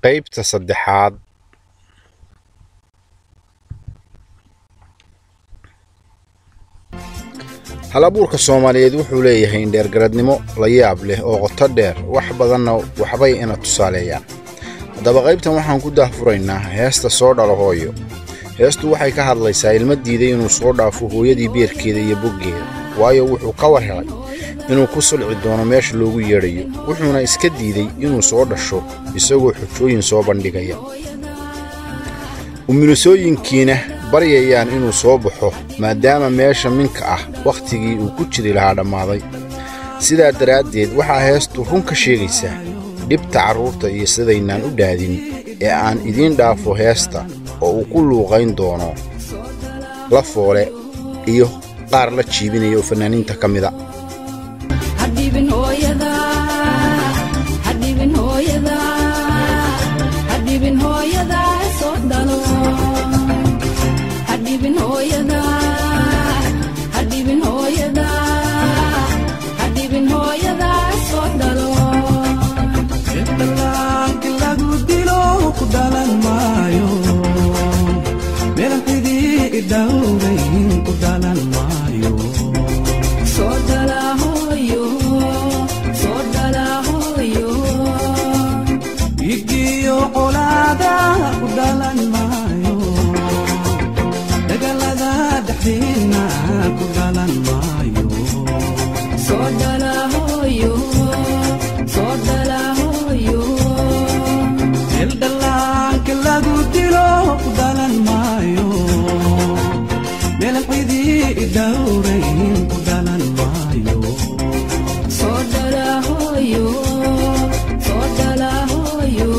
Qaybta saddexaad. Hal-abuurka Soomaaliyeed wuxuu leeyahay indheergaradnimo la yaab leh oo qoto dheer, wax badanna waxbay ina tusaaleeyaan. Haddaba qaybtan waxaan ku daahfuraynaa heesta Soo Dhalo Hooyo. Heestu waxay ka hadlaysaa ilmo diiday inuu soo dhaafo hooyadii beerkeeda iyo boggeeda, waayo wuxuu ka war helay inuu ku sulci doono meesha loogu yeedhayo, wuxuuna iska diiday inuu soo dhasho isagoo xujooyin soo bandhigaya. Umulisooyinkiina baryayaan inuu soo baxo maadaama meesha minka ah wakhtigii uu ku jiri lahaa dhammaaday. Sidaa daraaddeed waxaa heestu run ka sheegaysaa dhibta carruurta iyo sidaynaan u dhaadin ee aan idiin dhaafo heesta oo uu ku luuqayn doono la foole iyo qaar la jiibinaya oo fannaaniinta ka mida. Hadhibin hooyada, hadhibin hooyada, hadhibin hooyada soo dhalo. Hadhibin hooyada, hadhibin hooyada, hadhibin hooyada soo dhalo. Dhallaanka lagu dilo ku dhalan maayo, meelan xidii idhowrayn ku dhalan maayo. Soo dhala hooyo, soo dhala hooyo. Dhiigiyo colaada ku dhalan maayo, dagaalada dhexdiina ku dhalan maayo. Soo dhala hooyo, soo dhala hooyo. Meel dhallaanka lagu dilo ku dhalan maayo, meelan xidii idhowrayn ku dhalan maayo. Soo dhala hooyo, soo dhala hooyo.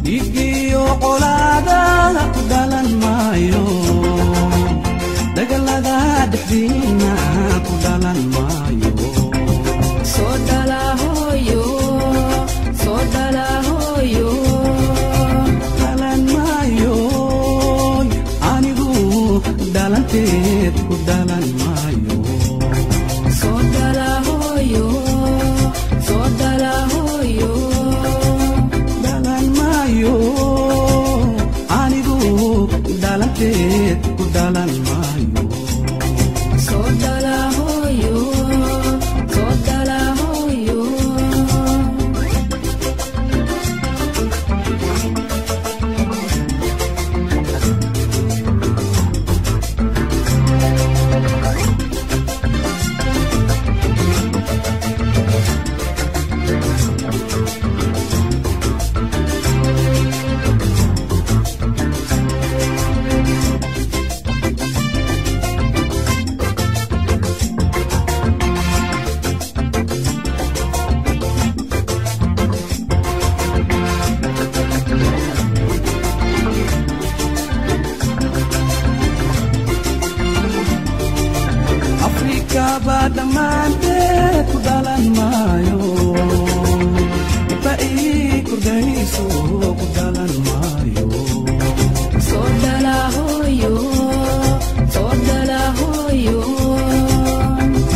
Dhiigiyo colaada ku dhalan maayo, dagaalada dhexdiina ku dhalan maayo. Soo dhala hooyo, soo dhala hooyo. Dhalan maayo, anigu dhalanteed ku dhalan maayo. Soo dhala hooyo, soo dhala hooyo. Dhalan maayo, anigu dhalanteed ku dhalan maayo. Soo dhala hooyo, soo dhala hooyo. Afrika baa dhammaanteed ku dhalan maayo, iba ii kordhayso ku dhalan maayo. Soo dhala hooyo, soo dhala hooyo.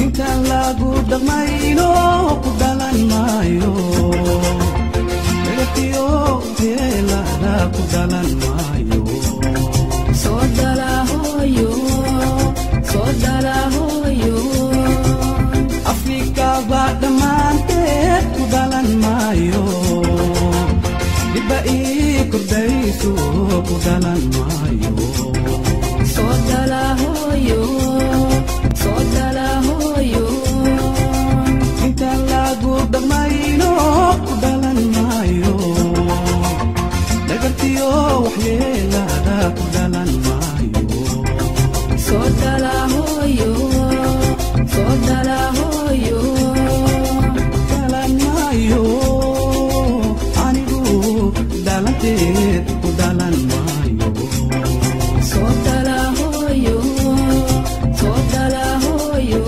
Intaan lagu dhaqmayno ku dhalan maayo, dhagatiyo jeelada ku dhalan maayo. Soo dhala hooyo, soo dhala hooyo. Afrika baa dhammaanteed ku dhalan maayo, dhibba ii kordhayso ku dhalan maayo. Soo dhala hooyo, soo dhala hooyo. Intaan lagu dhaqmayno ku dhalan maayo, dhagartiyo waxyeelada ku dhalan maayo. Soo dhala hooyo, soo dhala hooyo. Dhalan maayo, anigu dhalanteed ku dhalan maayo. Soo dhala hooyo, soo dhala hooyo.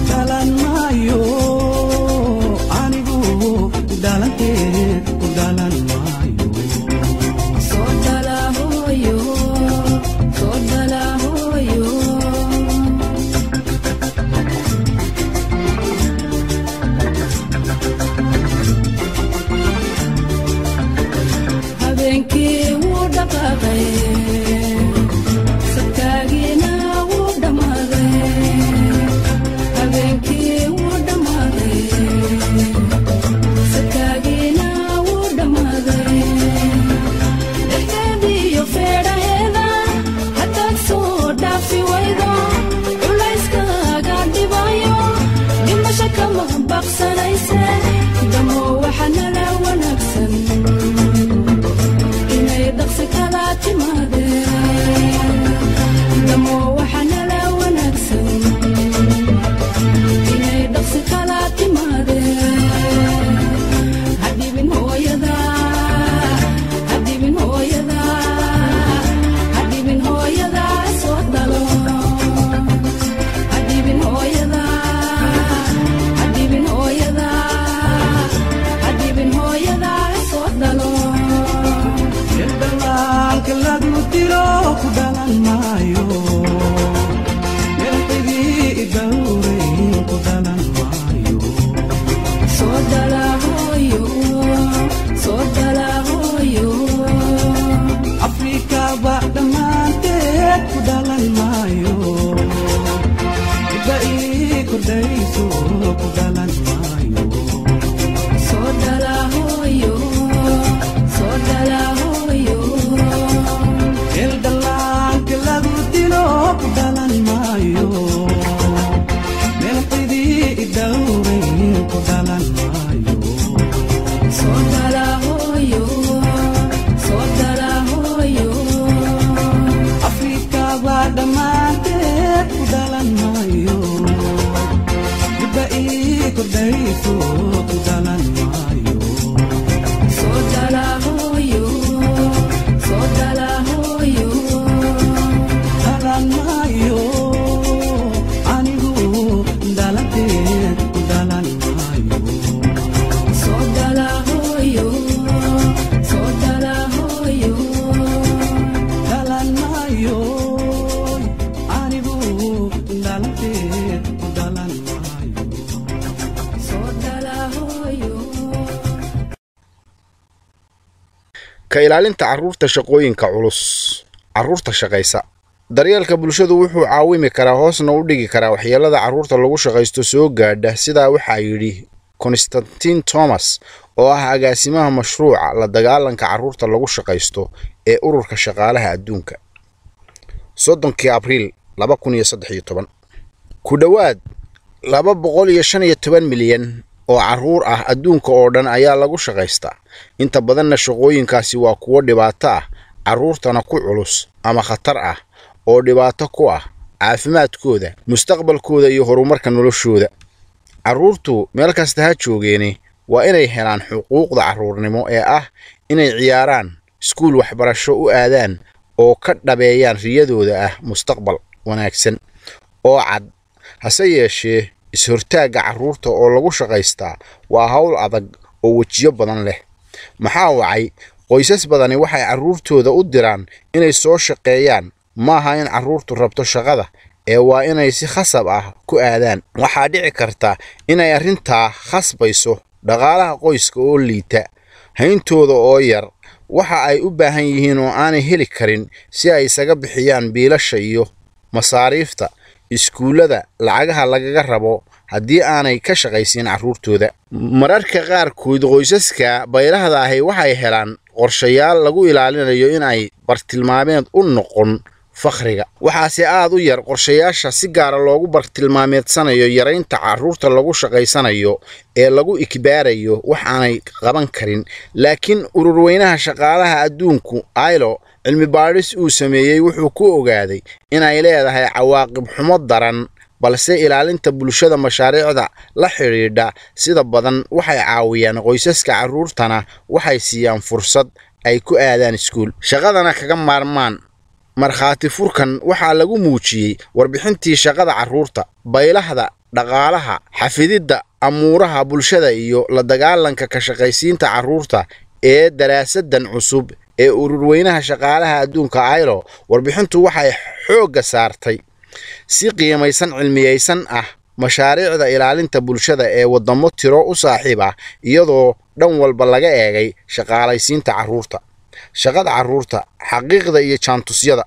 Dhalan maayo, anigu dhalanteed ku dhalan maayo. Soo dhala hooyo, soo dhala hooyo. Habeenkii wuu dhaqaaqay, sabtaagiina wuu dhammaaday. Habeenkii wuu dhammaaday, sabtaagiina wuu dhammaaday. Dhexdeediyo feedhaheeda haddaad soo dhaafi waydo, culayskaaga dhibayo, dhimasho kama baqsanayse. Damo waxa nala wanaagsan inay dhaqsi kala timaadeen. Damo waxa nala wanaagsan inay dhaqsi kala timaadeen. Hadhibin hooyada, hadhibin hooyada, hadhibin hooyada soo dhalo. Hadhibin hooyada, hadhibin hooyada, hadhibin hooyada soo dhalo. Dhallaanka lagu dilo ku dhalan maayo, meel xigii dhowrayn ku dhalan maayo. Soo dhala hooyo, soo dhala hooyo. Afrikaba dhammaanteed ku dhalan maayo, dibba ii kordhayso ku dhalan maayo. Soo dhala hooyo, soo dhala hooyo. Meel dhallaanka lagu dilo ku dhalan maayo, meel xidii dhowrayn ku dhalan maayo. Soo dhala hooyo, soo dhala hooyo. Afrikaba dhammaanteed ku dhalan maayo, dibba ii kordhayso ku dhalan maayo. Soo dhala hooyo, soo dhala hooyo. Dhalan maayo anigu, dhalanteed ku dhalan maayo. Soo dhala hooyo, soo dhala hooyo. Dhalan maayo anigu, dhalanteed ku dhalan maayo. Soo dhala hooyo. Ka ilaalinta carruurta shaqooyinka culus. Carruurta shaqaysa. Daryeelka bulshadu wuxuu caawimi karaa, hoosna u dhigi karaa waxyeelada carruurta lagu shaqaysto soo gaadha. Sidaa waxaa yidhi Constantine Thomas, oo ah agaasimaha mashruuca la dagaalanka carruurta lagu shaqaysto ee Ururka Shaqaalaha Adduunka, 30-kii Abriil 2013. Ku dhowaad 215 milyan oo carruur ah adduunka oo dhan ayaa lagu shaqaystaa. Inta badanna shaqooyinkaasi waa kuwo dhibaato ah, carruurtana ku culus ama khatar ah, oo dhibaato ku ah caafimaadkooda, mustaqbalkooda iyo horumarka noloshooda. Carruurtu meel kasta ha joogeene waa inay helaan xuquuqda carruurnimo ee ah inay ciyaaraan, iskuul waxbarasho u aadaan oo ka dhabeeyaan riyadooda ah mustaqbal wanaagsan oo cad. Hase yeeshee, is-hortaagga carruurta oo lagu shaqaystaa waa hawl adag oo wejiyo badan leh. Maxaa wacay, qoysas badani waxay carruurtooda u diraan inay soo shaqeeyaan. Maaha in carruurtu rabto shaqada, ee waa inay si khasab ah ku aadaan. Waxaa dhici karta inay arrintaa khasbayso dhaqaalaha qoyska oo liita, hayntooda oo yar, waxa ay u baahan yihiin oo aanay heli karin si ay isaga bixiyaan biilasha iyo masaariifta iskuullada, lacagaha lagaga rabo haddii aanay ka shaqaysiin carruurtooda. Mararka qaarkood qoysaska baylahda ahi waxay helaan qorshayaal lagu ilaalinayo in ay bartilmaameed u noqon fakhriga. Waxaase aad u yar qorshayaasha si gaara loogu bartilmaameedsanayo yaraynta carruurta lagu shaqaysanayo ee lagu ikbaarayo wax aanay qaban karin. Laakiin Ururweynaha Shaqaalaha Adduunku, ILO, cilmi baadhis uu sameeyey wuxuu ku ogaaday inay leedahay cawaaqib xumo daran. Balse ilaalinta bulshada, mashaariicda la xidhiidha sida badan waxay caawiyaan qoysaska, carruurtana waxay siiyaan fursad ay ku aadaan iskuul, shaqadana kaga maarmaan. Markhaati furkan waxaa lagu muujiyey warbixintii shaqada carruurta, baylahda dhaqaalaha, xafididda amuuraha bulshada iyo la dagaalanka ka shaqaysiinta carruurta ee daraasadan cusub ee Ururweynaha Shaqaalaha Adduunka, ILO. Warbixintu waxay xoogga saartay si qiimaysan cilmiyeysan ah mashaariicda ilaalinta bulshada ee waddamo tiro u saaxiib ah, iyadoo dhan walba laga eegay shaqaalaysiinta carruurta. Shaqada carruurta, xaqiiqda iyo jaantusyada.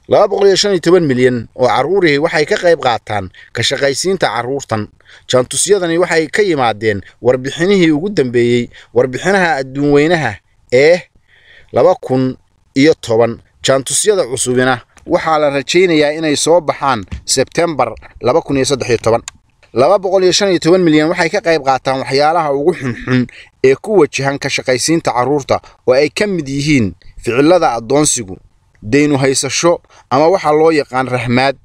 215 milyan oo carruurihii waxay ka qayb qaataan ka shaqaysiinta carruurtan. Jaantusyadani waxay ka yimaadeen warbixinihii ugu dambeeyey warbixinaha adduunweynaha ee 2010. Jaantusyada cusubina waxaa la rajaynayaa inay soo baxaan Sebtembar 2013. 215 milyan waxay ka qayb qaataan waxyaalaha ugu xunxun ee ku wajahan ka shaqaysiinta carruurta, oo ay ka mid yihiin ficilada addoonsigu, deynu haysasho ama waxa loo yaqaan rahmaad,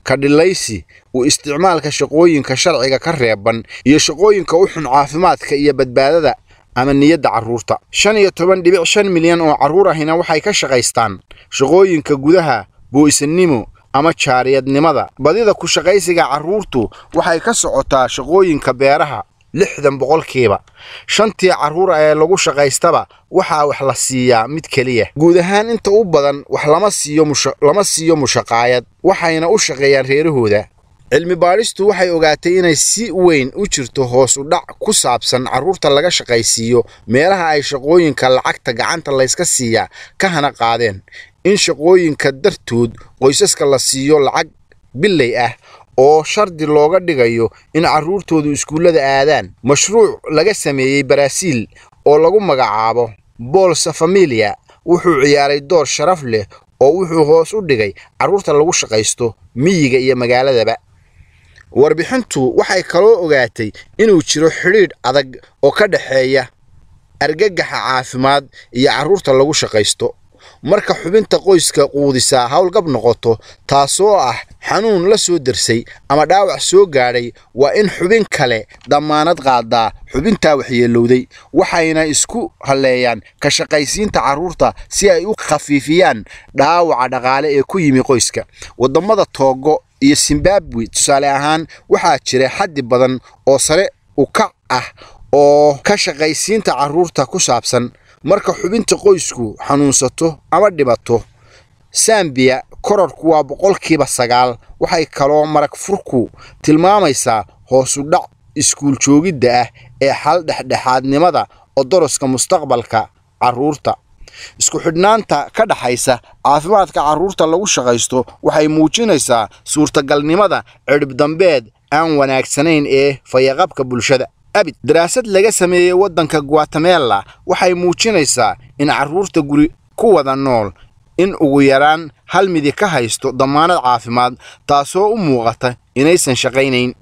ka dhilaysi, u isticmaalka shaqooyinka sharciga ka reeban iyo shaqooyinka u xun caafimaadka iyo badbaadada ama niyadda carruurta. 15.5 milyan oo carruur ahina waxay ka shaqaystaan shaqooyinka gudaha, boo'isannimo ama jaariyadnimada. Badida ku shaqaysiga carruurtu waxay ka socotaa shaqooyinka beeraha, 60%. Shantii carruur ee lagu shaqaystaba waxaa wax la siiyaa mid keliya. Guud ahaan inta u badan wax lama siiyo mushaqaayad, waxayna u shaqeeyaan reerahooda. Cilmi baadhistu waxay ogaatay inay si weyn u jirto hoos u dhac ku saabsan carruurta laga shaqaysiiyo meelaha ay shaqooyinka lacagta gacanta layska siiyaa ka hana qaadeen, in shaqooyinka dartood qoysaska la siiyo lacag bilay ah oo shardi looga dhigayo in carruurtoodu iskuullada aadaan. Mashruuc laga sameeyey Baraasiil oo lagu magacaabo Bolsa Familia wuxuu ciyaaray door sharaf leh oo wuxuu hoos u dhigay carruurta lagu shaqaysto miyiga iyo magaaladaba. Warbixintu waxay kaloo ogaatay inuu jiro xidhiidh adag oo ka dhexeeya argagaxa caafimaad iyo carruurta lagu shaqaysto. Marka xubinta qoyska quudisaa howlgab noqoto, taasoo ah xanuun la soo dersay ama dhaawac soo gaadhay, waa in xubin kale dammaanad qaadaa xubintaa waxyeelowday, waxayna isku halleeyaan ka shaqaysiinta carruurta si ay u khafiifiyaan dhaawaca dhaqaale ee ku yimi qoyska. Waddamada Togo iyo Zimbabwe tusaale ahaan, waxaa jira xaddi badan oo sare u kac ah oo ka shaqaysiinta carruurta ku saabsan marka xubinta qoysku xanuunsato ama dhibato. Sambiya kororku waa 9%. Waxay kaloo marag furku tilmaamaysaa hoos u dhac iskuul joogidda ah ee xal dhexdhexaadnimada odoroska mustaqbalka carruurta. Isku xidhnaanta ka dhaxaysa caafimaadka carruurta lagu shaqaysto waxay muujinaysaa suurtagalnimada cidhib dambeed aan wanaagsanayn ee fayaqabka bulshada. Abid daraasad laga sameeyey waddanka Guatemala waxay muujinaysaa in carruurta guri ku wada nool in ugu yaraan hal midi ka haysto dammaanad caafimaad, taasoo u muuqata inaysan shaqaynayn.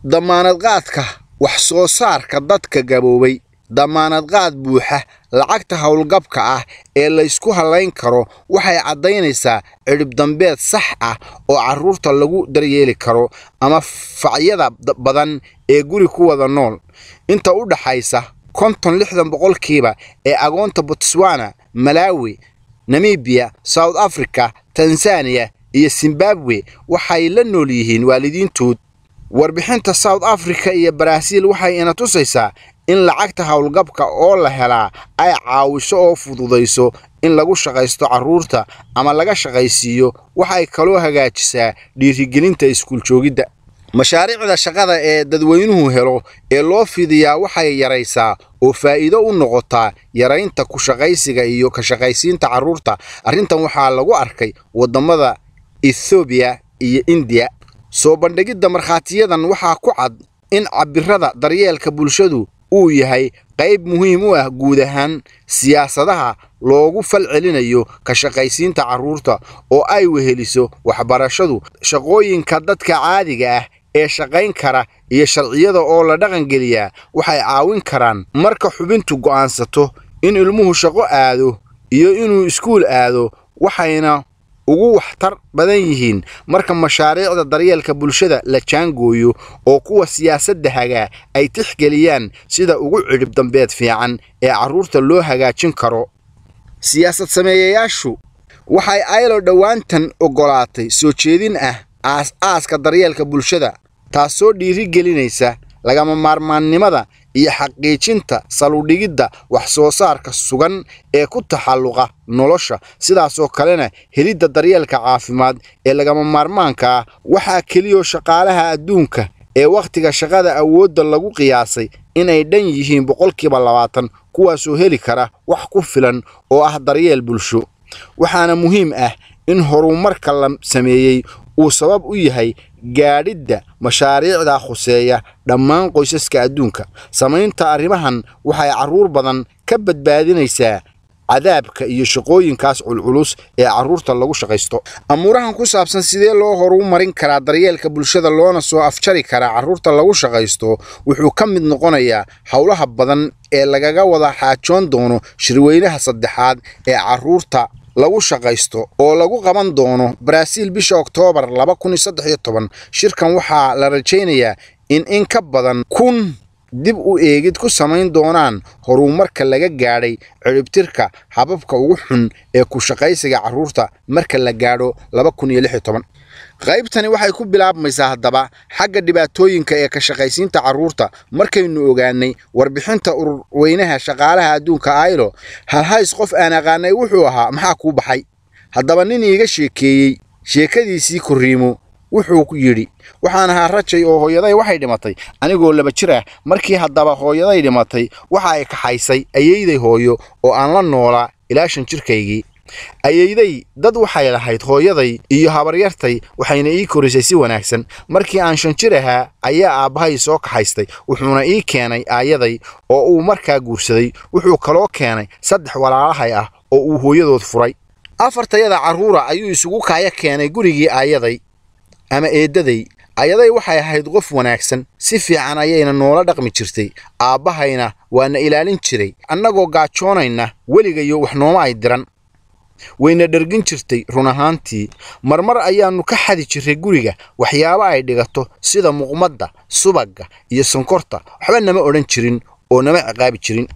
Dammaanad qaadka wax soo saarka dadka gaboobay, dammaanad qaad buuxa lacagta howlgabka ah ee laysku hallayn karo waxay caddaynaysaa cidhib dambeed sax ah oo carruurta lagu daryeeli karo ama facyada badan ee guri ku wada nool. Inta u dhaxaysa 50-60% ee agoonta Botswana, Malawi, Namibia, South Africa, Tanzania iyo Zimbabwe waxay la nool yihiin waalidiintood. Warbixinta South Africa iyo Baraasiil waxay ina tusaysaa in lacagta howlgabka oo la helaa ay caawiso oo fududayso in lagu shaqaysto carruurta ama laga shaqaysiiyo. Waxay kaloo hagaajisaa dhiirigelinta iskuul joogidda. Mashaariicda shaqada ee dadweynuhu helo ee loo fidiyaa waxay yaraysaa oo faa'iido u noqotaa yaraynta ku shaqaysiga iyo ka shaqaysiinta carruurta. Arrintan waxaa lagu arkay waddamada Ethoobiya iyo Indiya. Soo bandhigidda markhaatiyadan waxaa ku cad in cabbirada daryeelka bulshadu uu yahay qayb muhiim u ah guud ahaan siyaasadaha loogu falcelinayo ka shaqaysiinta carruurta, oo ay weheliso waxbarashadu, shaqooyinka dadka caadiga ah ee shaqayn kara iyo sharciyada oo la dhaqangeliyaa waxay caawin karaan. Marka xubintu go'aansato in ilmuhu shaqo aado iyo inuu iskuul aado, waxayna ugu waxtar badan yihiin marka mashaariicda daryeelka bulshada la jaangooyo oo kuwa siyaasadda hagaa ay tixgeliyaan sida ugu cidhib dambeed fiican ee carruurta loo hagaajin karo. Siyaasad sameeyayaashu waxay ILO dhowaantan oggolaatay soo jeedin ah aas-aaska daryeelka bulshada, taasoo dhiirigelinaysa lagama maarmaannimada iyo xaqiijinta saludhigidda wax soo saarka sugan ee ku taxalluqa nolosha, sidaasoo kalena helidda daryeelka caafimaad ee lagama maarmaanka ah. Waxaa keliyoo shaqaalaha adduunka ee wakhtiga shaqada awoodda lagu qiyaasay inay dhan yihiin 20%, kuwaasoo heli kara wax ku filan oo ah daryeel bulsho. Waxaana muhiim ah in horumarka la sameeyey uu sabab u yahay gaadhidda mashaariicda khuseeya dhammaan qoysaska adduunka. Samaynta arrimahan waxay carruur badan ka badbaadinaysaa cadaabka iyo shaqooyinkaas culculus ee carruurta lagu shaqaysto. Amuurahan ku saabsan sidee loo horumarin karaa daryeelka bulshada loona soo afjari karaa carruurta lagu shaqaysto wuxuu ka mid noqonayaa howlaha badan ee lagaga wada xaajoon doono shirweynaha saddexaad ee carruurta lagu shaqaysto oo lagu qaban doono Brazil bisha Oktoobar 2013. Shirkan waxaa la rajaynayaa in ka badan 1000 dib u eegid ku samayn doonaan horumarka laga gaadhay ciribtirka hababka ugu xun ee ku shaqaysiga carruurta marka la gaadho 2016. Qaybtani waxay ku bilaabmaysaa haddaba xagga dhibaatooyinka ee ka shaqaysiinta carruurta. Markaynu ogaanay warbixinta ururweynaha shaqaalaha adduunka ILO, halhays qof aan aqaanay wuxuu ahaa maxaa kuu baxay? Haddaba nin iiga sheekeeyey sheekadiisii korriimo wuxuu yidhi, waxaan ahaa rajay oo hooyaday waxay dhimatay anigoo 2 jir ah. Markii haddaba hooyaday dhimatay waxa ay kaxaysay ayeeyday hooyo oo aan la noolaa ilaa 5 jirkaygii. Ayeeyday dad waxay lahayd hooyaday iyo habaryartay, waxayna ii korisay si wanaagsan. Markii aan 5 jir ahaa ayaa aabbahay soo kaxaystay, wuxuuna ii keenay aayaday oo uu markaa guursaday. Wuxuu kaloo keenay 3 walaalahay ah oo uu hooyadood furay. 4tayada carruura ayuu isugu kaaya keenay gurigii aayaday ama eedaday. Ayaday waxay ahayd qof wanaagsan, si fiican ayayna noola dhaqmi jirtay. Aabbahayna waana ilaalin jiray, annagoo gaajoonayna weligayo wax nooma ay diran. Wayna dhergin jirtay run ahaantii. Marmar ayaannu ka xadi jiray guriga waxyaabo ay dhigato sida muqmadda, subagga iyo sonkorta. Waxba nama odhan jirin oo nama ciqaabi jirin.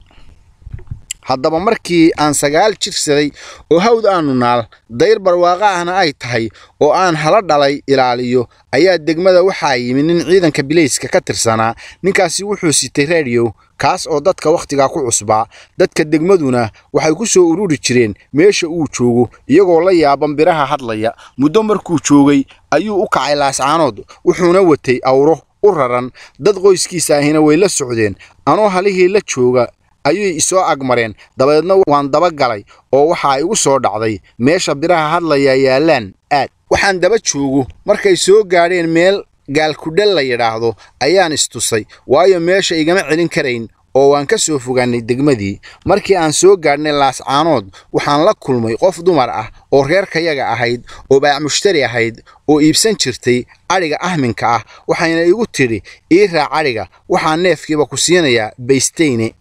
Haddaba markii aan 9 jirsaday oo hawd aanu naal dayr barwaaqo ahna ay tahay oo aan hala dhalay ilaaliyo, ayaa degmada waxaa yimi nin ciidanka bilayska ka tirsanaa. Ninkaasi wuxuu sitay raadiyo, kaas oo dadka wakhtigaa ku cusbaa. Dadka degmaduna waxay ku soo ururi jireen meesha uu joogo iyagoo la yaaban biraha hadlaya. Muddo markuu joogay ayuu u kacay Laascaanood, wuxuuna watay awro u raran. Dad qoyskiisa ahina way la socdeen. Anoo halihii la jooga ayay isoo agmareen, dabadeedna waan daba galay oo waxa igu soo dhacday meesha biraha hadlaya yaalaan aad. Waxaan daba joogo markay soo gaadheen meel gaalkudhel la yidhaahdo ayaan istusay, waayo meesha igama celin karayn oo waan ka soo fogaanay degmadii. Markii aan soo gaadhnay Laascaanood waxaan la kulmay qof dumar ah oo reerkayaga ahayd oo baac mushtari ahayd oo iibsan jirtay adhiga ahminka ah. Waxayna igu tidhi, ii raac adhiga, waxaan neefkiiba ku siinayaa baysteyne.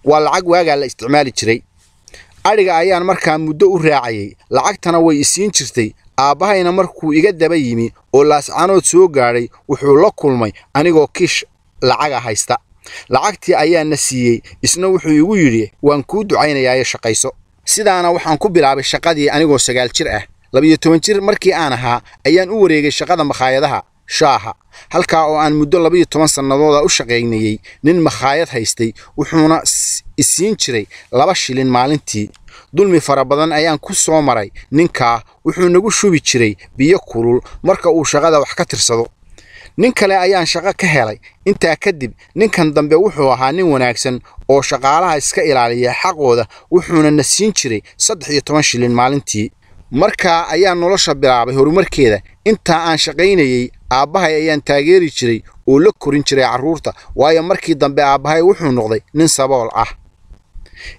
Waa lacag waagaa la isticmaali jiray. Adhiga ayaan markaa muddo u raacayay, lacagtana way isiin jirtay. Aabbahayna markuu iga daba yimi oo Laascaanood soo gaadhay wuxuu la kulmay anigoo kiish lacaga haysta. Lacagtii ayaana siiyey, isna wuxuu igu yidhi, waan kuu ducaynayaaye shaqayso. Sidaana waxaan ku bilaabay shaqadii anigoo 9 jir ah. 12 jir markii aan ahaa ayaan u wareegay shaqada makhaayadaha shaaha, halkaa oo aan muddo 12 sannadooda u shaqaynayay nin makhaayad haystay. Wuxuuna isiin jiray 2 shilin maalintii. Dulmi fara badan ayaan ku soo maray ninkaa. Wuxuu nagu shubi jiray biyo kulul marka uu shaqada wax ka tirsado. Nin kale ayaan shaqo ka helay. Intaa kadib ninkan dambe wuxuu ahaa nin wanaagsan oo shaqaalaha iska ilaaliya xaqooda, wuxuuna na siin jiray 13 shilin maalintii. Markaa ayaan nolosha bilaabay horumarkeeda. Intaa aan shaqaynayay aabbahay ayaan taageeri jiray oo la korin jiray carruurta, waayo markii dambe aabbahay wuxuu noqday nin sabool ah.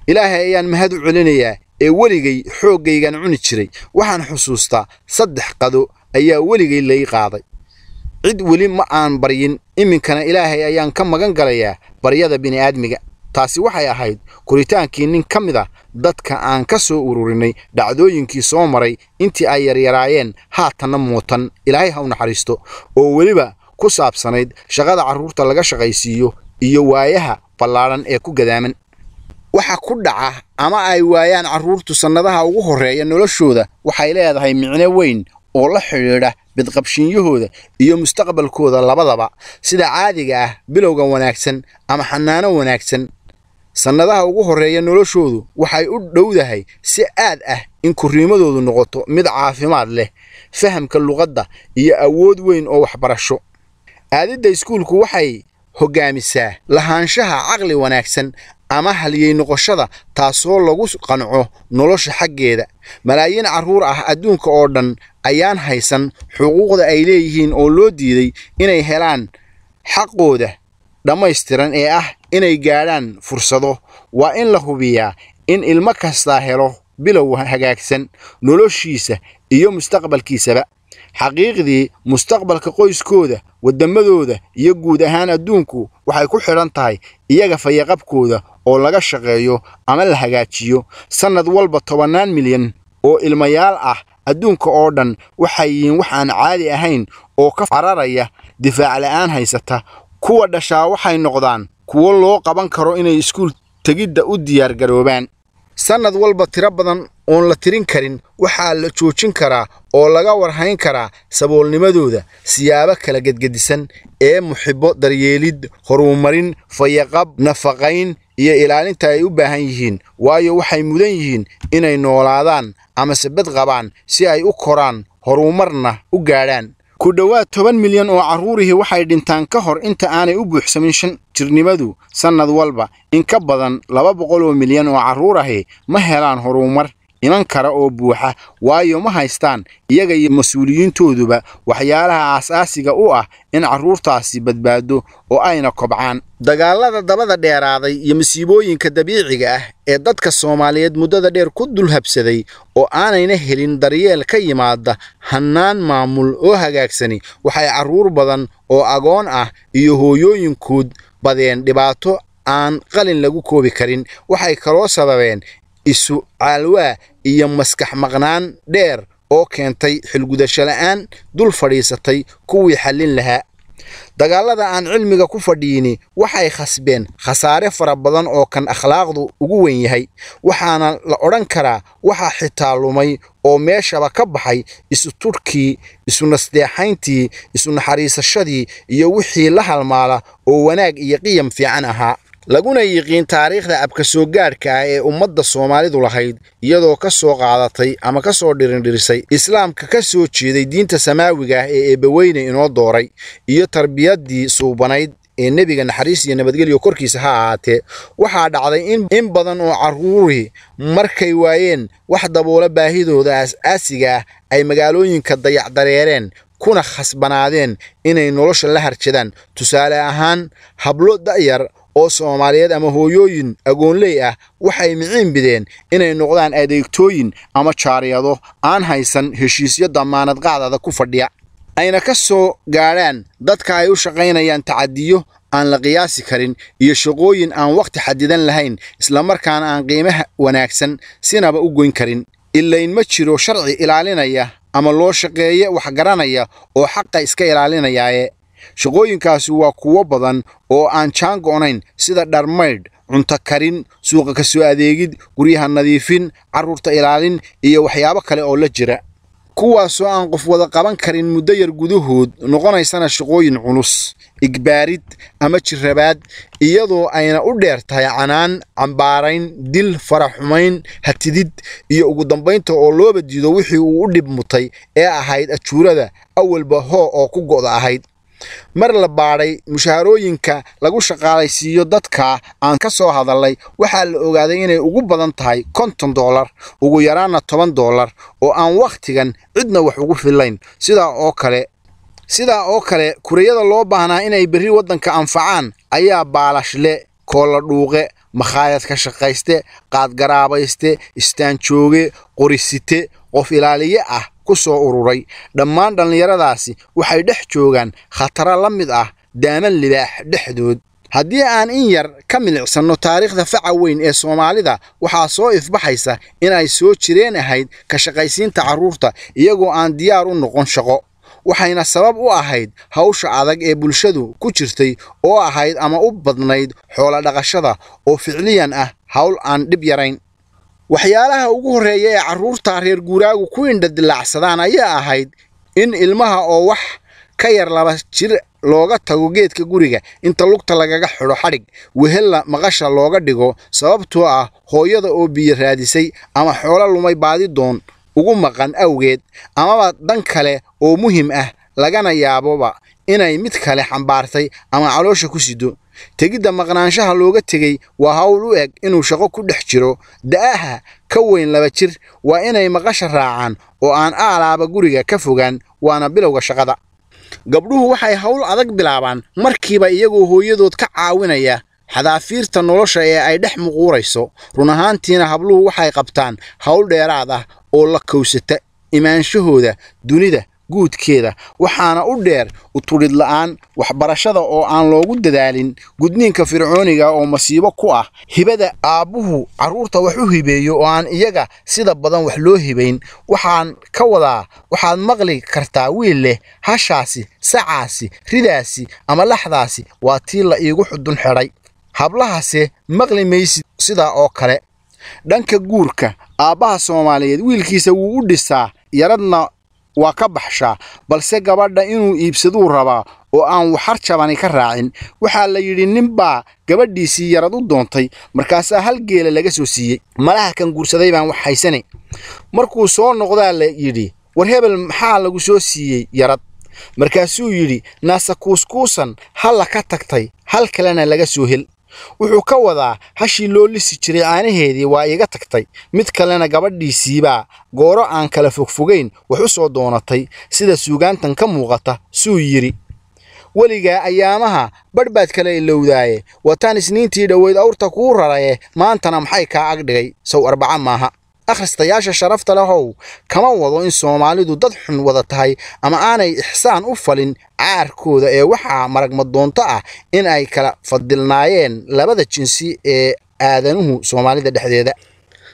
Ilaahay ayaan mahad u celinayaa ee weligay xooggaygan cuni jiray. Waxaan xusuustaa 3 qado ayaa weligay lay qaaday. Cid weli ma aan baryin, iminkana Ilaahay ayaan ka magan galayaa baryada bini'aadmiga. Taasi waxay ahayd koritaankii nin ka mid ah dadka aan ka soo ururinay dhacdooyinkii soo maray intii ay yaryaraayeen, haatanna mootan. Ilaahay ha u naxariisto, oo weliba ku saabsanayd shaqada carruurta laga shaqaysiiyo iyo waayaha ballaaran ee ku gadaaman. Waxa ku dhaca ama ay waayaan carruurtu sannadaha ugu horreeya noloshooda waxay leedahay micno weyn oo la xidhiidha bidqabshiinyahooda iyo mustaqbalkooda labadaba. Sida caadiga ah, bilowga wanaagsan ama xanaano wanaagsan sannadaha ugu horreeya noloshoodu waxay u dhowdahay si aad ah in korriimadoodu noqoto mid caafimaad leh, fahamka luqadda iyo awood weyn oo waxbarasho. Aadidda iskuulku waxay hoggaamisaa lahaanshaha caqli wanaagsan ama haliyey noqoshada, taasoo lagu qanco nolosha xaggeeda. Malaayiin carruur ah adduunka oo dhan ayaan haysan xuquuqda ay leeyihiin oo loo diiday inay helaan xaqooda dhammaystiran ee ah inay gaadhaan fursado. Waa in la hubiyaa in ilmo kastaa helo bilow hagaagsan noloshiisa iyo mustaqbalkiisaba. Xaqiiqdii, mustaqbalka qoyskooda, waddamadooda iyo guud ahaan adduunku waxay ku xidhan tahay iyaga fayaqabkooda oo laga shaqeeyo ama la hagaajiyo. Sannad walba tobannaan milyan oo ilmayaal ah adduunka oo dhan waxay yihiin wax aan caadi ahayn oo ka cararaya difaac la'aan haysata. Kuwa dhashaa waxay noqdaan kuwo loo qaban karo inay iskuul tegidda u diyaar garoobaan. Sannad walba tiro badan oon la tirin karin waxaa la joojin karaa oo laga warhayn karaa saboolnimadooda siyaabo kala gedgedisan ee muxibbo, daryeelid, horumarin, fayaqab, nafaqayn iyo ilaalinta ay u baahan yihiin, waayo waxay mudan yihiin inay noolaadaan amase bad qabaan si ay u koraan horumarna u gaadhaan. Ku dhowaad 10 milyan oo carruurihii waxay dhintaan ka hor inta aanay u buuxsamin 5 jirnimadu sannad walba. In ka badan 200 oo milyan oo carruur ahi ma helaan horumar iman kara oo buuxa, waayo ma haystaan iyaga iyo mas-uuliyiintooduba waxyaalaha aasaasiga u ah in carruurtaasi badbaado oo ayna kobcaan. Dagaalada dabada dheeraaday iyo masiibooyinka dabiiciga ah ee dadka Soomaaliyeed muddada dheer ku dul habsaday oo aanayna helin daryeel ka yimaada hannaan maamul oo hagaagsani waxay carruur badan oo agoon ah iyo hooyooyinkood badeen dhibaato aan qalin lagu koobi karin. Waxay kaloo sababeen isu caalwaa iyo maskax maqnaan dheer oo keentay xilgudasho la'aan dul fadhiisatay kuwii xallin lahaa. Dagaalada aan cilmiga ku fadhiini waxay khasbeen khasaare fara badan oo kan akhlaaqdu ugu weyn yahay, waxaana la odhan karaa waxaa xitaa lumay oo meeshaba ka baxay isu tudhkii, isu nasteexayntii, isu naxariisashadii iyo wixii la halmaala oo wanaag iyo qiyam fiican ahaa, laguna yiqiin taariikhda abka soo gaadhka ah ee ummadda Soomaalidu lahayd, iyadoo ka soo qaadatay ama ka soo dhirindhirisay islaamka ka soo jeeday diinta samaawiga ah ee Eebbaweyne inoo dooray iyo tarbiyaddii suubanayd ee nebiga, naxariis iyo nabadgelyo korkiisa ha ahaatee. Waxaa dhacday in badan oo carruurii markay waayeen wax daboola baahidooda aas-aasiga ah ay magaalooyinka dayacdareereen kuna khasbanaadeen inay nolosha la harjadaan. Tusaale ahaan, hablo da'yar oo Soomaaliyeed ama hooyooyin agoonley ah waxay miciin bideen inay noqdaan adeegtooyin ama jaariyado aan haysan heshiisyo damaanad qaad adag ku fadhiya, ayna ka soo gaadhaan dadka ay u shaqaynayaan tacadiyo aan la qiyaasi karin iyo shaqooyin aan waqti xadidan lahayn, islamarkaana aan qiimaha wanaagsan sinaba u goyn karin. Ilayn ma jiro sharci ilaalinaya ama loo shaqeeye wax garanaya oo xaqa iska ilaalinayaaye. Shaqooyinkaasi waa kuwo badan oo aan jaan go'nayn, sida dharmaydh, cunto karin, suuqa ka soo adeegid, guryaha nadiifin, carruurta ilaalin iyo waxyaabo kale oo la jira, kuwaasoo aan qof wada qaban karin muddo yar gudahood, noqonaysana shaqooyin culus, igbaarid ama jirabaad, iyadoo ayna u dheer tahay canaan, cambaarayn, dil, faraxumayn, hatidid iyo ugu dambaynta oo looba diido wixii uu u dhib mutay ee ahayd ajuurada awalba hoo oo ku go'da ahayd. Mar la baadhay mushaharooyinka lagu shaqaalaysiiyo dadka aan ka soo hadalnay, waxaa la ogaaday inay ugu badan tahay $50, ugu yaraanna $10 oo aan wakhtigan cidna wax ugu fillayn. Sidaa oo kale kurayada loo baahnaa inay berri waddanka anfacaan ayaa baalashle, koolla dhuuqe, makhaayad ka shaqayste, qaadgaraabayste, istaanjooge, qorisite, qof ilaaliye ah ku soo ururay. Dhammaan dhallinyaradaasi waxay dhex joogaan khataro la mid ah daaman libaax dhexdood. Haddii aan in yar ka milicsanno taariikhda faca weyn ee Soomaalida, waxaa soo ifbaxaysa in ay soo jireen ahayd ka shaqaysiinta carruurta iyagoo aan diyaar u noqon shaqo, waxayna sabab u ahayd hawsha adag ee bulshadu ku jirtay oo ahayd ama u badnayd xoolo dhaqashada oo ficliyan ah hawl aan dhib yarayn. Waxyaalaha ugu horreeya ee carruurta reer guuraagu ku indha dilaacsadaan ayaa ahayd in ilmaha oo wax ka yar 2 jir looga tago geedka guriga inta lugta lagaga xidho xadhig, wehella maqasha looga dhigo, sababtoo ah hooyada oo biyo raadisay ama xoolo lumay baadi doon ugu maqan awgeed, amaba dan kale oo muhiim ah, lagana yaaboba inay mid kale xambaartay ama caloosha ku sido. Tegidda maqnaanshaha looga tegey waa hawl u eg inuu shaqo ku dhex jiro. Da'aha ka weyn 2 jir waa inay maqasha raacaan oo aan aalaaba guriga ka fogaan, waana bilowga shaqada. Gabdhuhu waxay hawl adag bilaabaan markiiba iyagoo hooyadood ka caawinaya xadaafiirta nolosha ee ay dhex muquurayso. Run ahaantiina habluhu waxay qabtaan hawl dheeraad ah oo la kowsata imaanshahooda dunida guudkeeda, waxaana u dheer u tudhid la'aan waxbarashada oo aan loogu dadaalin, gudniinka fircooniga oo masiibo ku ah, hibada aabbuhu carruurta wax u hibeeyo oo aan iyaga sida badan wax loo hibayn. Waxaan ka wadaa, waxaad maqli kartaa wiil leh hashaasi, sacaasi, ridaasi ama laxdaasi waa tii la iigu xudun xidhay. Hablahase maqli maysid sidaa oo kale. Dhanka guurka, aabbaha Soomaaliyeed wiilkiisa wuu u dhisaa, yaradna waa ka baxshaa, balse gabadha inuu iibsaduu rabaa oo aan waxar jabani ka raacin. Waxaa la yidhi nin baa gabadhiisii yarad u doontay, markaasaa hal geela laga soo siiyey. Malaha kan guursaday baan wax haysanay. Markuu soo noqdaa la yidhi, war hebel maxaa lagu soo siiyey yarad? Markaasuu yidhi, naasa kuuskuusan halla ka tagtay, hal kalena laga soo hel. Wuxuu ka wadaa hashii loo lisi jiray caanaheedii waa iga tagtay, mid kalena gabadhiisiibaa gooro aan kala fogfogayn wax u soo doonatay. Sida suugaantan ka muuqata suu yidhi, weligaa ayaamaha badh baad kala ilowdaaye, wataan isniintii dhoweyd awrta kuu raraye, maantana maxay kaa ag dhigay? Sow 4 maaha. Akhristayaasha sharafta lehow, kama wado in Soomaalidu dad xun wada tahay ama aanay ixsaan u falin caarkooda, ee waxaa maragmadoonto ah in ay kala fadilnaayeen labada jinsi ee aadanuhu Soomaalida dhexdeeda.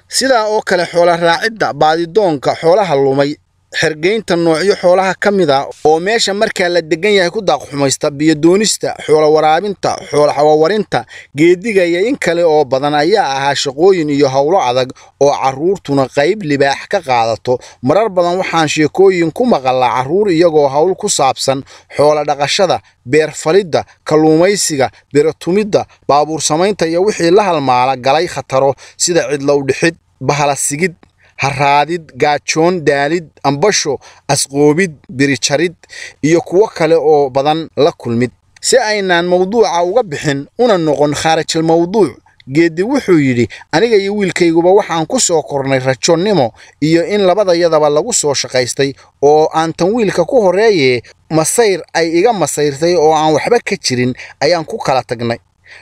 Sidaa oo kale xoola raacidda, baadidoonka xoolaha lumay, xergeynta noocyo xoolaha ka mid ah oo meesha markaa la degan yahay ku daaq xumaysta, biyo doonista, xoola waraabinta, xoola xawawarinta, geediga iyo in kale oo badan ayaa ahaa shaqooyin iyo hawlo adag oo carruurtuna qayb libaax ka qaadato. Marar badan waxaan sheekooyin ku maqalaa carruur iyagoo hawl ku saabsan xoola dhaqashada, beer falidda, kalluumaysiga, biro tumidda, baabuur samaynta iyo wixii la halmaala galay khataro sida cidlo u dhixid, bahala sigid, haraadid, gaajoon, daalid, ambasho, asqoobid, birijarid iyo kuwo kale oo badan la kulmid. Si aynaan mawduuca uga bixin una noqon khaarijal mawduuc, Geedi wuxuu yidhi, aniga iyo wiilkayguba waxaan ku soo kornay rajonimo iyo in labadayadaba lagu soo shaqaystay oo aan tan wiilka ku horreeye masayr ay iga masayrtay oo aan waxba ka jirin ayaan ku kala tagnay.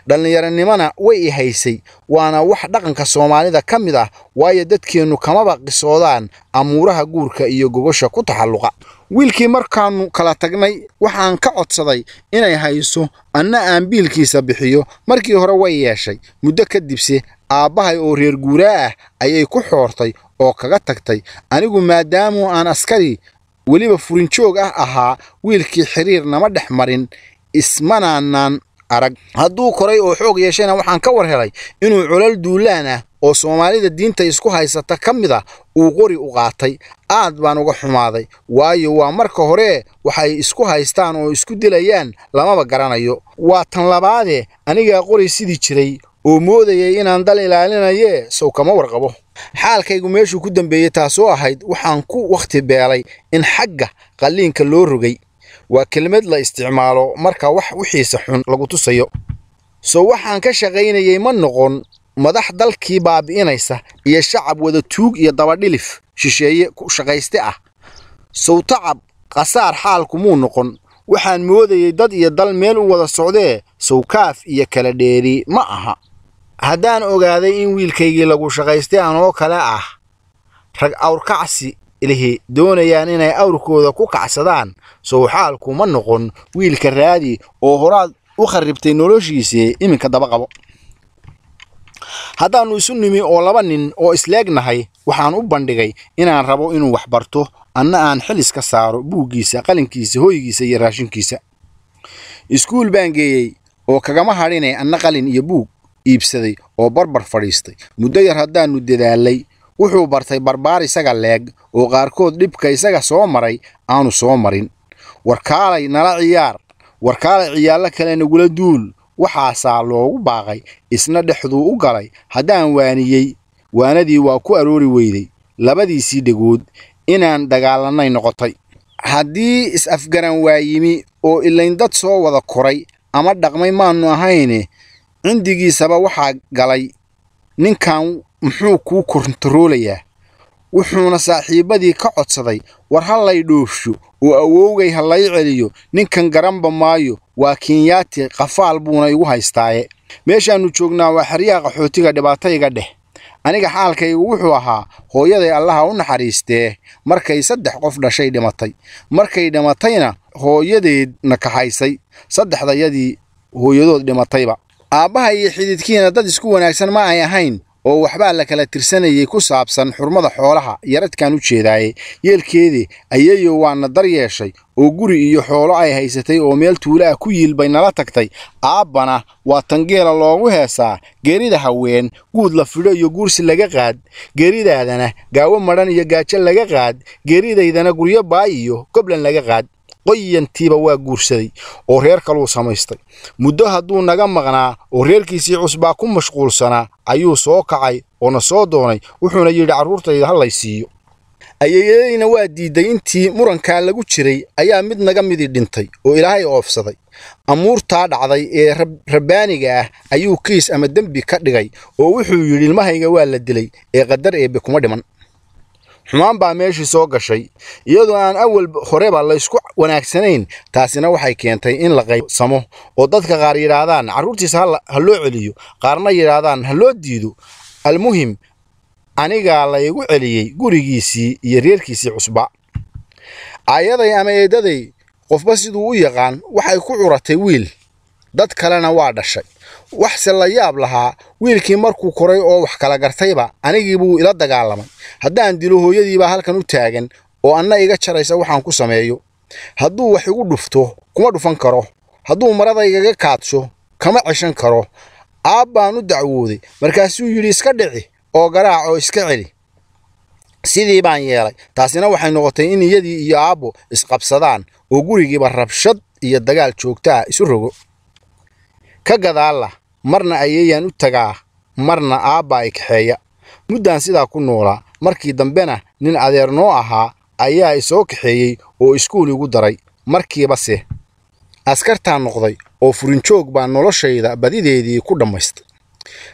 Dhallinyaronimona way i haysay, waana wax dhaqanka Soomaalida ka mid ah, waayo dadkeennu kamaba qisoodaan amuuraha guurka iyo gogosha ku taxalluqa. Wiilkii markaannu kala tagnay waxaan ka codsaday inay hayso, anna aan biilkiisa bixiyo. Markii hore way yeeshay, muddo kadibse aabbahay oo reer guuraa ah ayay ku xoortay oo kaga tagtay. Anigu maadaamu aan askari weliba furinjoog ah ahaa, wiilkii xiriir nama dhex marin, ismanaanaan arag. Hadduu koray oo xoog yeeshayna waxaan ka war helay inuu culal duulaan ah oo Soomaalida diinta isku haysata ka mid ah uu qori u qaatay. Aad baan uga xumaaday, waayo waa marka hore waxay isku haystaan oo isku dilayaan lamaba garanayo. Waa tan labaade, anigaa qori sidii jiray oo moodayay inaan dal ilaalinaye, sow kama warqabo. Xaalkaygu meeshuu ku dambeeyey taasoo ahayd, waxaan ku wakhti beelay in xagga qalliinka loo rogay. Waa kelmad la isticmaalo marka wax wixiisa xun lagu tusayo. So waxaan ka shaqaynayay ma noqon madax dalkii baabi'inaysa iyo shacab wada tuug iyo dabadhilif shisheeye ku shaqayste ah. Sow tacab qasaar xaalku muu noqon. Waxaan moodayay dad iyo dal meel u wada socdee, sow kaaf iyo kala dheeri ma aha. Haddaan ogaaday in wiilkaygii lagu shaqaystay anoo kale ah, rag awrkacsi lihi doonayaan inay awrkooda ku kacsadaan, sow xaalku ma noqon wiilka raadi oo horaad u kharribtay noloshiisii iminka daba qabo. Haddaannu isu nimi oo 2 nin oo isleegnahay, waxaan u bandhigay inaan rabo inuu wax barto, anna aan xil iska saaro buuggiisa, qalinkiisa, hoygiisa iyo raashinkiisa. Iskuul baan geeyey oo kagama hadhine anna qalin iyo buug iibsaday oo barbar fadhiistay. Muddo yar haddaannu dadaalay, wuxuu bartay barbaar isaga leeg oo qaarkood dhibka isaga soo maray aanu soo marin. Warkaalay nala ciyaar, warkaalay ciyaallo kale nagula duul, waxaasaa loogu baaqay, isna dhexduu u galay. Haddaan waaniyey, waanadii waa ku aroori weyday labadiisii dhegood, inaan dagaalanay noqotay. Haddii is-afgaran waa yimi Oo ilayn dad soo wada koray ama dhaqmay maannu ahayne, cindigiisaba waxaa galay, ninkan muxuu kuu kontaroolayaa? Wuxuuna saaxiibbadii ka codsaday, war ha lay dhoofsho oo awowgay ha lay celiyo, ninkan garanba maayo, waa Kenyaati, qafaal buuna igu haystaaye. Meeshaannu joognaa waa xeryaha qaxootiga, dhibaatayga dheh. Aniga xaalkaygu wuxuu ahaa, hooyaday Allaha u naxariistee markay 3 qof dhashay dhimatay. Markay dhimatayna hooyadeedna kaxaysay, saddexdayadii hooyadood dhimatayba. Aabbaha iyo xididkiina dad isku wanaagsan ma ay ahayn, oo waxbaa la kala tirsanayay ku saabsan xurmada xoolaha, yaradkaan u jeedaaye. Yeelkeedii ayeeyo waana dar yeeshay, oo guri iyo xoolo ay haysatay oo meel tuulo ah ku yiil bay nala tagtay. Aabbana waa tangeela loogu heesaa, geerida haween guud la fidho iyo guursi laga qaad, geeridaadana gaawo madhan iyo gaajo laga qaad, geeridaydana guryo baay iyo goblan laga qaad. Qoyantiiba waa guursaday oo reer kaluu samaystay. Muddo hadduu naga maqnaa oo reerkiisii cusbaa ku mashquulsanaa ayuu soo kacay oo na soo doonay, wuxuuna yidhi carruurtayda ha lay siiyo. Ayeeyadayna waa diiday. Intii murankaa lagu jiray ayaa mid naga midii dhintay oo Ilaahay oofsaday. Amuurtaa dhacday ee rabbaaniga ah ayuu kiis ama dembi ka dhigay, oo wuxuu yidhi ilmahayga waa la dilay ee qadar eebbe kuma dhiman. Xumaan baa meeshii soo gashay, iyadoo aan awal horeba laysku wanaagsanayn. Taasina waxay keentay in la qaybsamo, oo dadka qaar yidhaahdaan carruurtiisa ha loo celiyo, qaarna yidhaahdaan ha loo diido. Almuhim, anigaa laygu celiyey gurigiisii iyo reerkiisii cusba. Aayaday ama eedaday, qofba siduu u yaqaan, waxay ku curatay wiil, dad kalena waa dhashay. Waxse la yaab lahaa, wiilkii markuu koray oo wax kala gartayba anigii buu ila dagaalamay. Haddaan dilo hooyadiibaa halkan u taagan oo anna iga jaraysa waxaan ku sameeyo. Hadduu wax igu dhufto kuma dhufan karo, hadduu marada igaga kaadsho kama ceshan karo. Aabbaan u dacwooday, markaasuu yidhi iska dhici oo garaac oo iska celi. Sidii baan yeelay. Taasina waxay noqotay in iyadii iyo aabbo isqabsadaan oo gurigiiba rabshad iyo dagaal joogta ah isu rogo. Ka gadaalla marna ayeeyaan u tagaa, marna aabba ay kaxeeya. Muddaan sidaa ku noolaa. Markii dambena nin adeer noo ahaa ayaa isoo kaxeeyey oo iskuul igu daray. Markiiba se askartaan noqday oo furinjoog baa noloshayda badideedii ku dhammaystay.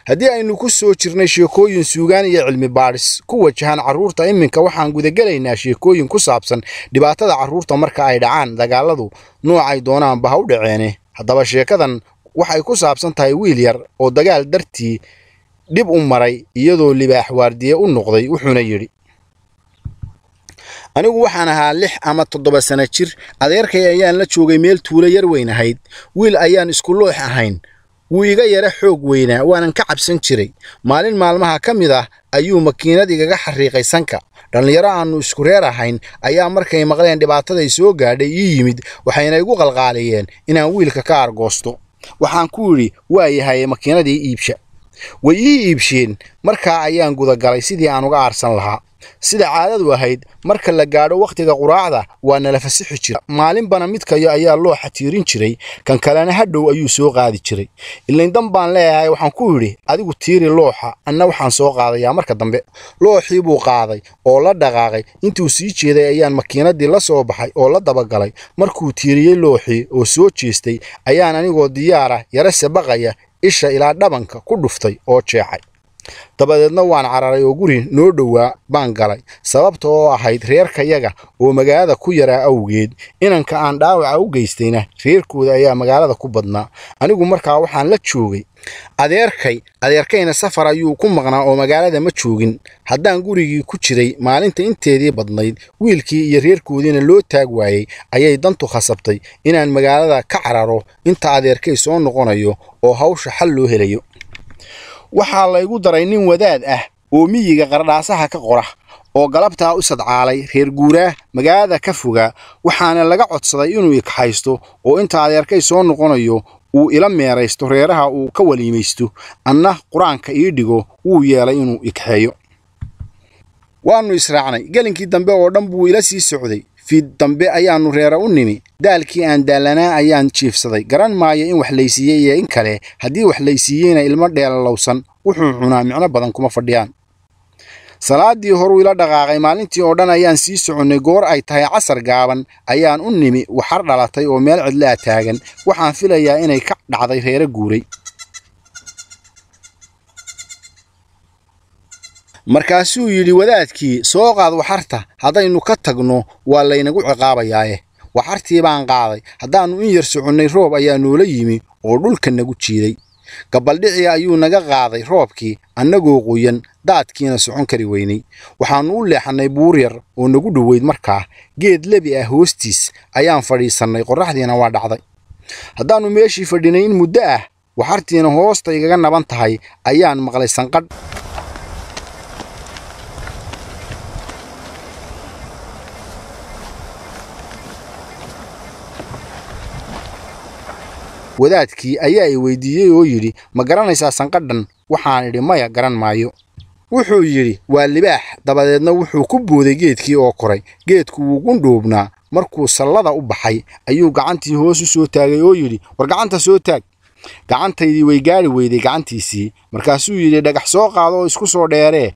Haddii aynu ku soo jirnay sheekooyin suugaan iyo cilmi baadhis ku wajahan carruurta, iminka waxaan gudagelaynaa sheekooyin ku saabsan dhibaatada carruurta marka ay dhacaan dagaaladu, noocay doonaanba ha u dhaceene. Haddaba sheekadan waxay ku saabsan tahay wiil yar oo dagaal dartii dhib u maray, iyadoo libaax waardiye u noqday. Wuxuuna yidhi, anigu waxaan ahaa 6 ama 7 sano jir. Adeerkay ayaan la joogay meel tuulo yar weyn ahayd. Wiil ayaan isku loox ahayn, wuu iga yara xoog weynaa, waanan ka cabsan jiray. Maalin maalmaha ka mid ah ayuu makiinad igaga xariiqay sanka. Dhallinyaro aannu isku reer ahayn ayaa markay maqleen dhibaataday soo gaadhay ii yimid, waxayna igu qalqaaliyeen inaan wiilka ka argoosto. Waxaan ku yidhi waa yahay, makiinadii iibsha. Way ii iibsheen. Markaa ayaan gudagalay sidii aan uga aarsan lahaa. Sida caadadu ahayd, marka la gaadho wakhtiga quraacda waa nala fasixi jira. Maalinbana midkayo ayaa looxa tiirin jiray, kan kalena hadhow ayuu soo qaadi jiray. Ilayn dan baan leeyahay, waxaan ku yidhi adigu tiiri looxa, anna waxaan soo qaadayaa marka dambe. Looxii buu qaaday oo la dhaqaaqay. Intuu sii jeeday ayaan makiinadii la soo baxay oo la dabagalay. Markuu tiiriyey looxii oo soo jeestay ayaan anigoo diyaara yara sabaqaya isha ilaa dhabanka ku dhuftay oo jeexay. Dabadeedna waan cararay oo guri noo dhowaa baan galay, sababta oo ahayd reerkayaga oo magaalada ku yaraa awgeed. Inanka aan dhaawaca u geystayna reerkooda ayaa magaalada ku badnaa. Anigu markaa waxaan la joogay adeerkay, adeerkayna safar ayuu ku maqnaa oo magaalada ma joogin. Haddaan gurigii ku jiray maalinta inteedii badnayd, wiilkii iyo reerkoodiina loo taag waayey, ayay dantu khasabtay inaan magaalada ka cararo inta adeerkay soo noqonayo oo hawsha xal loo helayo. Waxaa laygu daray nin wadaad ah oo miyiga qardhaasaha ka qora oo galabtaa u sadcaalay reer guuraa magaalada ka fogaa, waxaana laga codsaday inuu ikaxaysto oo inta adeerkay soo noqonayo uu ila meeraysto reeraha uu ka waliimaysto, anna qur-aanka ii dhigo. Wuu yeelay inuu ikaxeeyo. Waannu israacnay. Gelinkii dambe oo dhan buu ila sii socday. Fiid dambe ayaannu reera u nimi. Daalkii aan daalanaa ayaan jiifsaday. Garan maayo in wax laysiiyey iyo in kale. Haddii wax laysiiyeyna ilmo dheelalowsan wuxuu cunaa micno badan kuma fadhiyaan. Salaadii horuu ila dhaqaaqay. Maalintii oo dhan ayaan sii soconnay. Goor ay tahay casar gaaban ayaan u nimi waxar dhalatay oo meel cidlaa taagan. Waxaan filayaa inay ka dhacday reere guuray. Markaasuu yidhi wadaadkii, soo qaad waxarta, haddaynu ka tagno waa laynagu ciqaabayaaye. Waxartii baan qaaday. Haddaannu in yar soconnay roob ayaa noola yimi oo dhulka nagu jiiday. Gabaldhicii ayuu naga qaaday roobkii annagoo qoyan, daadkiina socon kari weynay. Waxaannu u leexannay buur yar oo nagu dhoweyd. Markaa geed lebi ah hoostiis ayaan fadhiisannay, qorraxdiina waa dhacday. Haddaannu meeshii fadhinay in muddo ah, waxartiina hoosta igaga naban tahay, ayaan maqlay sanqadh. Wadaadkii ayaa i weydiiyey oo yidhi, ma garanaysaa sanqadhan? Waxaan idhi, maya, garan maayo. Wuxuu yidhi, waa libaax. Dabadeedna wuxuu ku booday geedkii oo koray. Geedku wuu gundhoobnaa. Markuu sallada u baxay ayuu gacantii hoos u soo taagay oo yidhi, war gacanta soo taag. Gacantaydii way gaadhi weyday gacantiisii. Markaasuu yidhi, dhagax soo qaado oo isku soo dheeree.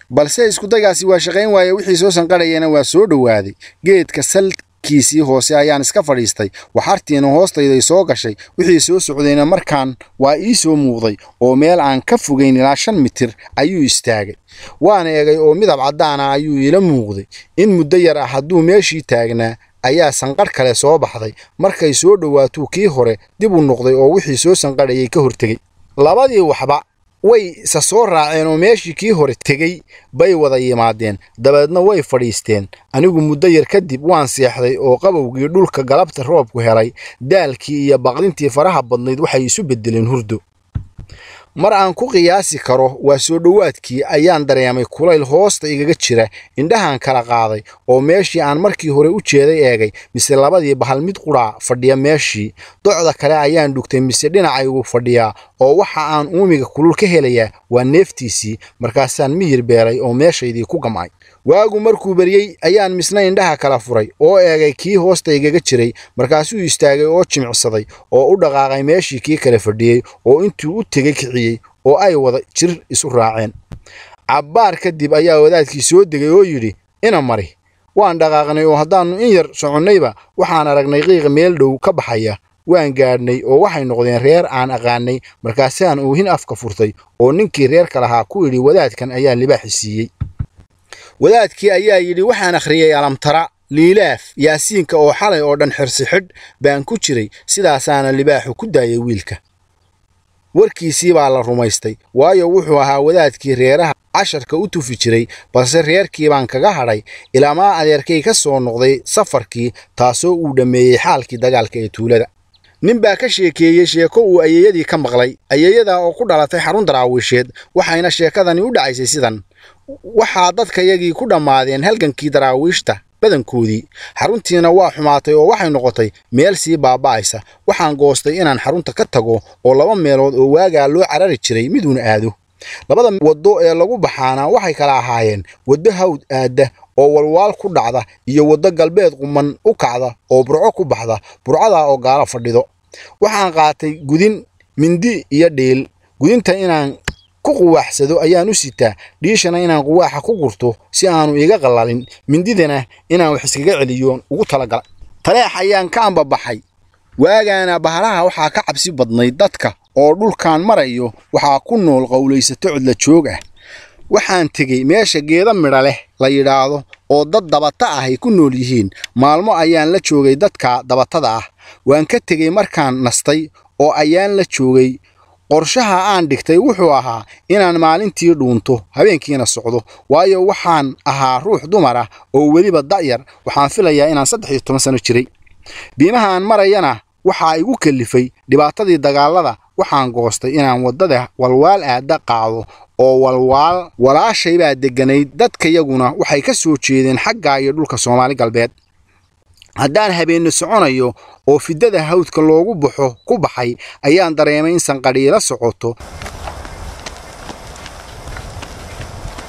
Balse iskudaygaasi waa shaqayn waaye, wixii soo sanqadhayana waa soo dhowaaday. Geedka salkiisii hoose ayaan iska fadhiistay, waxartiina hoostayday soo gashay. Wixii soo socdayna markaan waa ii soo muuqday oo meel aan ka fogayn ilaa 5 mitir ayuu istaagay. Waan eegay oo midab caddaana ayuu iila muuqday. In muddo yar ah hadduu meeshii taagnaa ayaa sanqadh kale soo baxday. Markay soo dhowaatuu kii hore dib u noqday oo wixii soo sanqadhayay ka hortegey. Labadii waxba way isa soo raaceen oo meeshii kii hore tegey bay wada yimaadeen, dabeedna way fadhiisteen. Anigu muddo yar kadib waan seexday oo qabowgii dhulka galabta roobku helay, daalkii iyo baqdintii faraha badnayd waxay isu beddeleen hurdo. Mar aan ku qiyaasi karo waa soo dhowaadkii ayaan dareemay kulayl hoosta igaga jira. Indhahaan kala qaaday oo meeshii aan markii hore u jeeday eegay, mise labadii bahal mid qudhaa fadhiya meeshii. Docda kale ayaan dhugtay, mise dhinacaygu fadhiyaa oo waxa aan uumiga kulul ka helayaa waa neeftiisii. Markaasaan miyir beelay oo meeshaydii ku gam'ay. Waagu markuu beryey ayaan misna indhaha kala furay oo eegay kii hoosta igaga jiray. Markaasuu istaagay oo jimicsaday oo u dhaqaaqay meeshii kii kale fadhiyey oo intuu u tegey kiciyey oo ay wada jir isu raaceen. Cabbaar kadib ayaa wadaadkii soo degay oo yidhi, ina mari. Waan dhaqaaqnay oo haddaannu in yar soconnayba waxaan aragnay qiiq meel dhow ka baxaya. Waan gaadhnay oo waxay noqdeen reer aan aqaanay. Markaasaan oohin afka furtay oo ninkii reerka lahaa ku idhi, wadaadkan ayaa libaaxi siiyey. Wadaadkii ayaa yidhi, waxaan akhriyey alamtara, liilaaf, yaasiinka oo xalay oo dhan xirsi xidh baan ku jiray, sidaasaana libaaxu ku daayay wiilka. Warkiisii baa la rumaystay, waayo wuxuu ahaa wadaadkii reeraha casharka u tufi jiray. Balse reerkii baan kaga hadhay ilaamaa adeerkay ka soo noqday safarkii, taasoo uu dhammeeyey xaalkii dagaalka ee tuulada. Nin baa ka sheekeeyey sheeko uu ayeeyadii ka maqlay, ayeeyadaa oo ku dhalatay xarun daraawiisheed. Waxayna sheekadani u dhacaysay sidan: waxaa dadkayagii ku dhammaadeen halgankii daraawiishta badankoodii, xaruntiina waa xumaatay oo waxay noqotay meel sii baaba'aysa. Waxaan goostay inaan xarunta ka tago oo 2 meelood oo waagaa loo carari jiray miduuna aado. Labada waddo ee lagu baxaana waxay kala ahaayeen waddo hawd aadda oo walwaal ku dhacda iyo waddo galbeed quman u kacda oo Burco ku baxda, Burcadaa oo gaalo fadhido. Waxaan qaatay gudin, mindi iyo dhiil. Gudinta inaan ku quwaaxsado ayaan u sitaa, dhiishana inaan quwaaxa ku gurto si aanu iga qallalin, mindidana inaan wax iskaga celiyo ugu talagalay. Taleex ayaan ka ambabaxay. Waagaana bahalaha waxaa ka cabsi badnayd dadka, oo dhulkaan marayo waxaa ku nool qowlaysato cidla joog ah. Waxaan tegey meesha geeda midha leh la yidhaahdo oo dad dabata ah ay ku nool yihiin. Maalmo ayaan la joogay dadka dabatada ah. Waan ka tegey markaan nastay oo ayaan la joogay. Qorshaha aan dhigtay wuxuu ahaa inaan maalintii dhuunto, habeenkiina socdo, waayo waxaan ahaa ruux dumar ah oo weliba da'yar. Waxaan filayaa inaan 13 sano jiray. Biimaha aan marayana waxaa igu kalifay dhibaatadii dagaalada. Waxaan goostay inaan waddada walwaal aadda qaado oo walwaal walaashay baa degganayd. Dadkayaguna waxay ka soo jeedeen xaggaa iyo dhulka Soomaali galbeed. Haddaan habeenno soconayo oo fidada hawdka loogu baxo ku baxay ayaan dareemay in sanqadhiila socoto.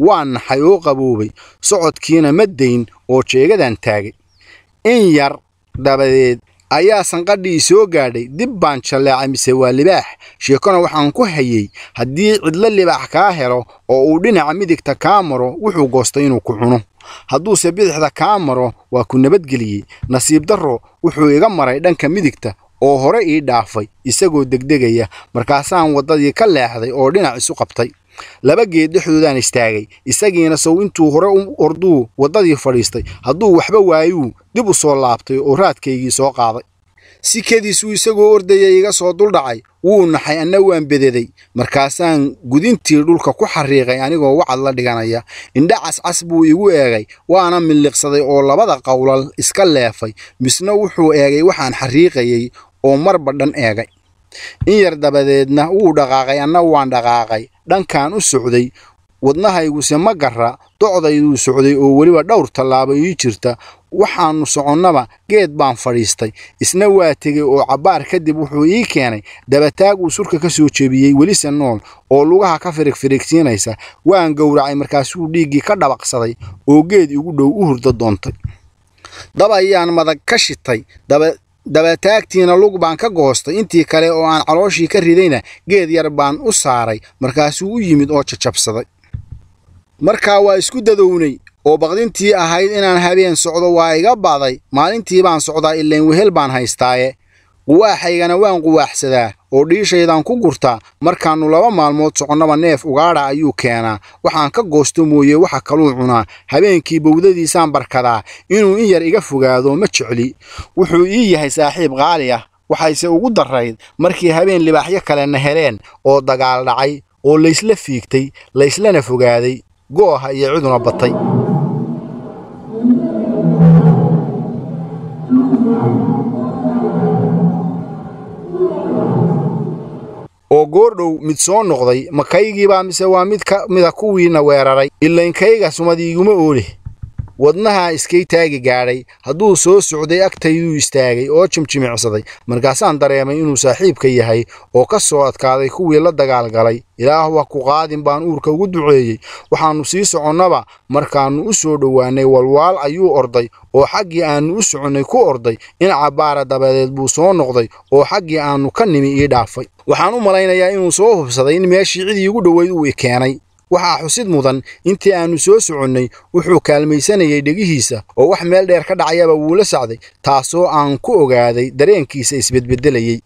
Waan naxay oo qaboobay, socodkiina ma dayn oo jeegadaan taagay. In yar dabadeed Ayaa sanqadhii soo gaadhay. Dib baan jalleecay, mise waa libaax. Sheekona waxaan ku hayey, haddii cidlo libaax kaa helo oo uu dhinaca midigta kaa maro, wuxuu goostay inuu ku cuno. Hadduuse bidixda kaa maro, waa ku nabadgeliyey. Nasiib darro, wuxuu iga maray dhanka midigta oo hore ii dhaafay isagoo degdegaya. Markaasaan waddadii ka leexday oo dhinac isu qabtay. Laba geed dhexdoodaan istaagay. Isagiina sow intuu hore u orduu waddadii fadhiistay. Hadduu waxba waayuu dib u soo laabtay oo raadkaygii soo qaaday. Si kediisuu isagoo ordaya iga soo duldhacay. Wuu naxay, anna waan bededay. Markaasaan gudintii dhulka ku xariiqay anigoo wacad la dhiganaya. Indha cascas buu igu eegay, waana miliqsaday oo labada qowlal iska leefay. Misna wuxuu eegay waxaan xariiqayey oo marba dhan eegay. In yar dabadeedna wuu dhaqaaqay, anna waan dhaqaaqay dhankaan u socday. Wadnahayguse ma garra, docdayduu socday oo weliba dhowr tallaabo ii jirta. Waxaannu soconnaba geed baan fadhiistay. Isna waa tegey oo cabbaar kadib wuxuu ii keenay dabataag uu surka ka soo jebiyey, welise nool oo lugaha ka firigfirigsiinaysa. Waan gowracay, markaasuu dhiiggii ka dhabaqsaday oo geed igu dhow u hurdo doontay. Dab ayaan madag ka shitay, dabataagtiina lug baan ka goostay. Intii kale oo aan calooshii ka ridayna geed yar baan u saaray. Markaasuu u yimid oo jajabsaday. Markaa waa isku dadownay oo baqdintii ahayd inaan habeen socdo waa iga ba'day. Maalintii baan socdaa, ileen wehel baan haystaaye. Quwaaxaygana waan quwaaxsadaa oo dhiishaydaan ku gurtaa. Markaannu 2 maalmood soconnaba neef ugaadha ayuu keenaa. Waxaan ka goosto mooye waxa kaluu cunaa. Habeenkii bowdadiisaan barkadaa. Inuu in yar iga fogaado ma jecli. Wuxuu ii yahay saaxiib qaali ah. Waxayse ugu darrayd markii habeen libaaxyo kalena heleen oo dagaal dhacay oo laysla fiigtay, layslana fogaaday, gooha iyo ciduna batay. Oo goordhow mid soo noqday. Ma kaygiibaa mise waa mid ka mida kuwiina weeraray? Illaynkayga sumadiiguma ooleh. Wadnaha iskay taagi gaadhay. Hadduu soo socday agtayduu istaagay oo jimjimicsaday. Markaasaan dareemay inuu saaxiibka yahay oo ka soo adkaaday kuwii la dagaalgalay. Ilaah wa ku qaadin baan uurka ugu duceeyey. Waxaannu sii soconnaba markaannu u soo dhowaanay walwaal ayuu orday oo xaggii aannu u soconnay ku orday. In cabbaara dabadeed buu soo noqday oo xaggii aannu ka nimi ii dhaafay. Waxaan u malaynayaa inuu soo hubsaday in meeshii cidii igu dhoweyd uu i keenay. Waxaa xusid mudan, intii aannu soo soconnay wuxuu kaalmaysanayay dhegihiisa oo wax meel dheer ka dhacayaba wuu la sacday, taasoo aan ku ogaaday dareenkiisa isbedbedelayey.